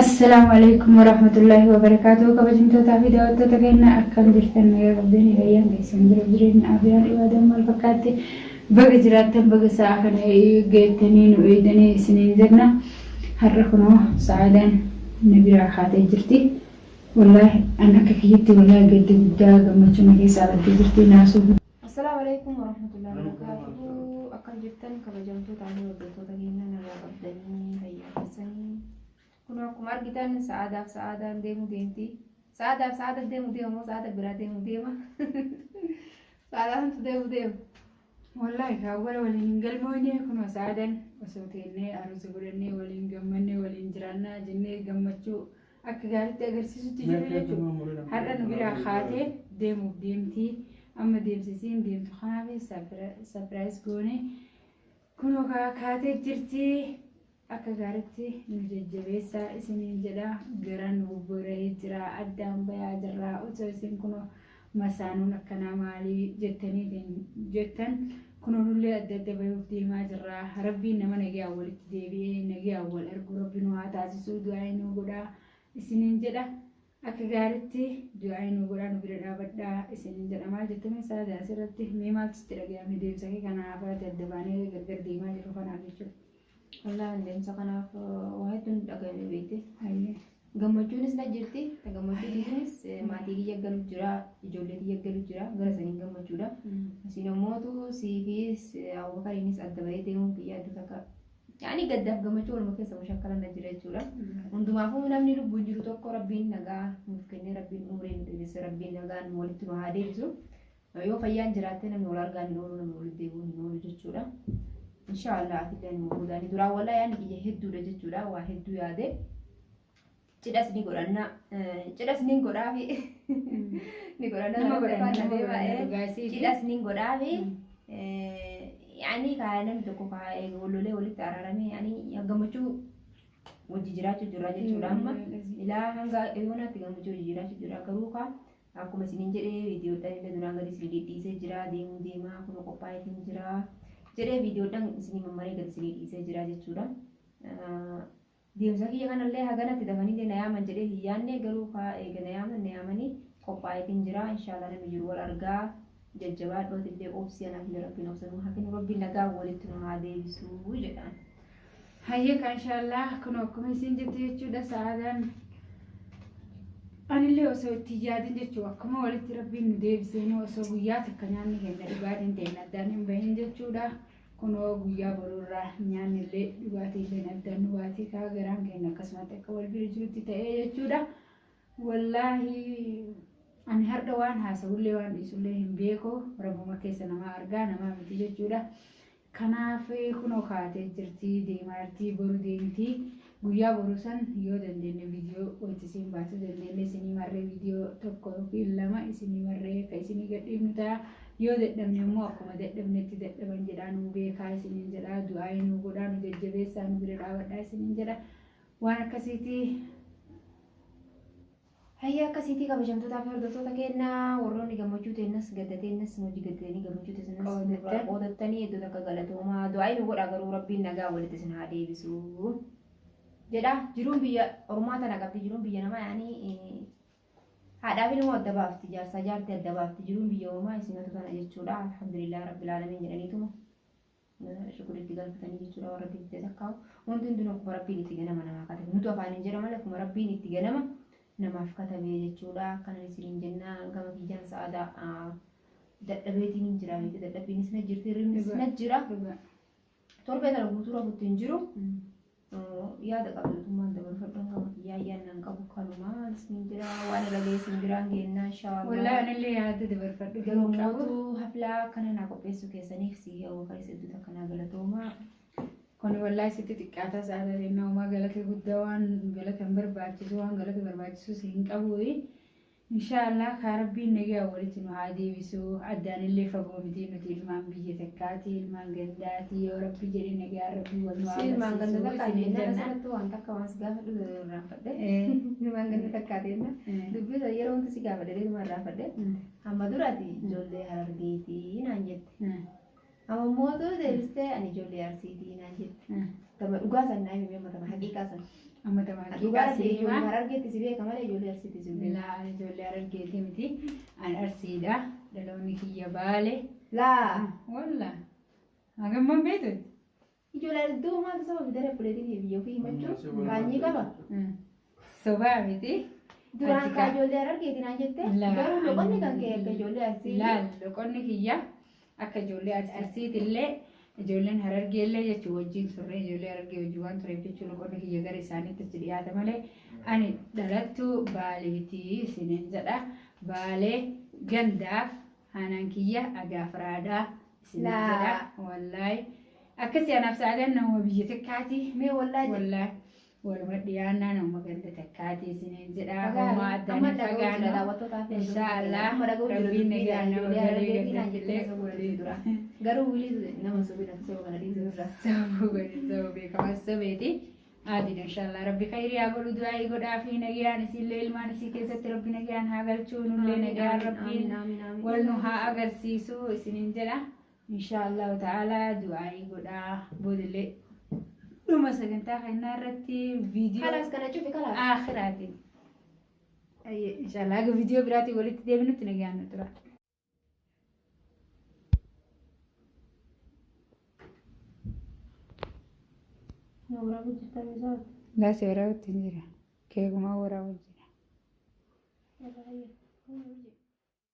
Assalaamu alaikum warahmatullaahi wabarakaatuh. Kabajamtootaa fi daawwattoota keenya, akkam jirtan? Nagaa qabdanii? Fayyaan keessan, jiruuf jireenya, afiyaan, ibaadaan maal fakkaatti? Baga jiraattan, baga sa'a kana geettanii nu eegdanii isiniin jenna. Har'a kunoo Sa'aadaan na biraa kaatee jirti. Wallaahi an akka kiyyatti, wallaahi, gadda guddaa gammachuu na keessaa baddee jirti, naasuu guddaa. Assalaamu alaikum warahmatullahi wabarakatuh. Akkam jirtan, kabajamtoota fi hordoftoota keenya? Nagaa qabdanii? Fayyaa keessanii? Kun akkuma argitan Sa'aadaaf Sa'aadaan deemuu deemti. Sa'aadaaf Sa'aada deemuu deema moo Sa'aada biraa deemuu deema? Sa'aadaantu deemuu deema. Wallaahi kaawwala waliin hin galmoofne. Kunoo Sa'aadaan osoo teennee aruusa godhannee waliin gammannee waliin jiraannaa jennee gammachuu akka gaariitti agarsiisutti jiru jechuudha. Har'a nu biraa kaatee deemuuf deemti. Amma deemsisiin deemtu kanaaf surprise goone, kunoo kaatee jirti. Akka gaariitti nu jajjabeessaa isiniin jedha. Garaan nu bubbura'ee jira. Addaan bayaa jirra. Osoo isin kunoo masaanuun akkanaa maalii jettaniitiin jettan, kunoo nullee adda adda bayuuf deemaa jirra. Rabbiin nama nagayaan walitti deebi'ee nagayaan wal argu Rabbi nu haa taasisuu, du'aa nu godhaa isiniin jedha. Akka gaariitti du'aa nu godhaa, nu bira dhaabadhaa isiniin jedha. Maal jettame Saadaa asirratti? Mee maaltu sitti dhaga'ame deemsa kee kanaaf, ati adda baanee gargar deemaa jiru kanaaf jechuudha? Wallaahi deemsa kanaaf waa hedduun dhaga'ame, beekte. Gammachuunis na jirti. Gammachuunis maatii kiyya galu jira, ijoollee kiyya galu jira, gara saniin gammachuudha. Isin ammootu siifis Abubakariinis adda bahee deemuun kiyya hedduu takka. Yaani gaddaaf gammachuu waluma keessa mushakkala na jira jechuudha. Hundumaafuu namni lubbuun jiru tokko Rabbiin nagaa nuuf kennee, Rabbiin umurii nu dheeresse, Rabbiin nagaan walitti nu haa deebisu. Yoo fayyaan jiraatte namni wal argaan hin oolu, namni walitti deebi'uun hin oolu jechuudha. Inshaallah atillee nu boodaan duraan walaa yaadni kiyya hedduudha jechuudha. Waa hedduu yaade. Cidhas ni godhanna. Cidhas ni godhaafi. Ni godhanna. Nama godhanna, nama godhanna, dhugaa isiiti. Cidhas ni godhaafi. Yaani kaa namni tokko kaa wallolee walitti araaramee, yaani gammachuu wajji jiraachuu jira jechuudha amma. Ilaa hanga yoonaatti gammachuu wajji jiraachuu jira, garuu kaa akkuma isiniin jedhee viidiyoodhaan illee duraan gadi isinii dhidhiisee jira, deemuu deemaa kun qophaa'eetiin jira jedhee viidiyoodhaan isinii mammaree gadi isinii dhiisee jira jechuudha. Deemsa kiyya kanallee haganatti dafanii na yaaman jedhee hin yaadne, garuu kaa eega na yaaman na yaamanii qophaa'eetiin jira. Inshaallah namni jiru wal argaa, jajjabaadhu, atillee obsi, anaaf illee Rabbiin obsa nu haa kennu, Rabbiin nagaa walitti nu haa deebisuu jedhaan. Hayyee kan, inshaallah kun akkuma isin jette jechuudha Sa'aadaan. Anillee osoo itti hin yaadin jechuudha, akkuma walitti Rabbiin nu deebisee osoo guyyaa takka nyaanni keenya dhugaatiin ta'e addaan hin bahin jechuudha. Kunoo guyyaa boruurraa nyaanni illee dhugaatii illee addaan nu baatee, kaa garaan keenya akkasumatti akka wal bira jirutti ta'ee jechuudha. Wallaahi ani har'a waan haasa'ullee waan dhiisullee hin beeku, Rabbuma keessa namaa argaa, namaa miti jechuudha. Kanaaf kunoo kaatee jirti, deemaa jirti, boru deemti. Guyyaa boruu san yoo dandeenye viidiyoo wayita isin baasuu dandeenye isinii marree, viidiyoo tokko yookiin lama isinii marree akka isinii gadhiifnu ta'a. Yoo dadhabne immoo akkuma dadhabnetti dadhaban jedhaa nuu beekaa isiniin jedhaa, du'aa nuu godhaa, nu jajjabeessaa, nu bira dhaabadhaa isiniin jedha. Waan akkasiiti. Hayya, akkasiitii kabajamtootaa fi hordoftoota keenyaa, warroonni gammachuu teennas gadda teennas hojii gaddanii gammachuu teennas Qoodattan. Qoodattanii iddoo takka galatoomaa, du'aa nu godhaa, garuu Rabbiin nagaa walitti isin haa deebisu jedha. Jiruun biyya ormaa tana qabdi, jiruun biyya namaa yaanii haadhaa fi ilmoo adda baafti, jaarsaa jaartii adda baafti, jiruun biyya ormaa isimatu tana jechuudha. Alhamdulillah rabbil aalamiin jedhaniituma shukuritti galfatanii jechuudha. Warra Rabbiin itti takkaa'u wanti hundinuu akkuma Rabbiin itti ganama namaa katabe, nutu afaan hin jedha malee akkuma Rabbiin itti ganama namaaf katabee jechuudha. Akkanan isiniin jenna, gama kiyyaan Sa'aadaa dadhabeetiin hin jira beekte, dadhabbiinis na jirti, hirribnis na jira, torbee kana guutuu rafutti hin jiru. Yaada qabdootummaan dabarfadhu, gama kiyyaa ayyaannan qabu kanumaa isiniin jira, waan irra ga'e isin biraan geennaa inshaallah. Wallaahi anillee yaada dabarfadhu Garuu hin qabu. mootuu haflaa akkana naa qopheessuu keessaniif si Abubakar hedduu takka naa galatoomaa. Kun wallaahi sitti xiqqaataa Sa'aadaa jennaa, homaa galata guddaa waan galata hin barbaachisu, waan galata barbaachisus hin qabu. Inshaallah kaa Rabbiin nagaa walitti nu haa deebisu. Addaanillee fagoo miti, nuti ilmaan biyya takkaati, ilmaan gandaati. Yoo Rabbi jedhe nagaa Rabbi wal nu haa Si ilmaan ganda barsiisu takkaa isiniin jennaan jenna. asirratti waan takka waan si gaafadhu irraanfadhe. Ilmaan ganda takkaa jenna. Dubbii sana yeroo wanti si gaafadhe deetuma irraanfadhe. Amma duraati ijoollee Harargeetii naan jette. Amma mootuu deebistee ani ijoollee Arsiitii naan jette. Tama dhugaa san naa himi amma, tama haqiiqaa san. Amma tamaa Dhugaa haqiiqaa si ijoollee siima. Harargeetti si beeka malee ijoollee Arsiitti si beeka. Laa, ijoollee Harargeetii miti. Ani Arsiidha. Dhaloonni kiyya Baale. Laa. Walla. Hagamman beektu? Ijoollee hedduu maaltu saba fidare obboleettii biyya ofii himachuu qaanyii qaba. Sobaa miti. Duraan kaa ijoollee Harargeeti naan jette garuu loqonni kan kee akka ijoollee Arsii. Laal, loqonni kiyya akka ijoollee Arsiitillee ijoolleen Harargeellee jechuun wajjin turre, ijoollee Harargee wajjin waan tureef jechuun loqonni kiyya gara isaaniitti achi dhiyaata malee ani dhalattuu Baaleetii isiniin jedha. Baalee gandaaf haanaan kiyya agaafraadhaa isiniin jedha. Wallaahi akkasii anaaf sa'aadan nama biyya takkaati. Mee wallaahi. Wallaahi waluma dhiyaannaa nama ganda takkaati isiniin jedha. Homaa addaan hin fagaannu. Inshaallah rabbiin nagaan nama galee gandattillee waliin. Garuu wilii nama sobin akka soba kana dhiisuu irraa. Sabuu godhe sabuu beekamaa sabeeti. Aadiidha inshaallah rabbi khayrii haa godhu, du'aa'ii godhaa fi nagayaan isiillee ilmaan isii keessatti rabbi nagayaan haa galchuu, nullee nagayaan rabbiin wal nu haa agarsiisu isiniin jedha. Inshaallahu ta'ala du'aa'ii godhaa boodillee dhuma sagantaa kennaa irratti viidiyoo Kalaas kana cufi kalaas. Aakhiraatiin. Inshaallah haga viidiyoo biraatiin walitti deebinutti nagayaan nu tura. Waraabuu jirta misaa? Laasii waraabutti hin jira. Keekumaa waraabuu jira. Irraa.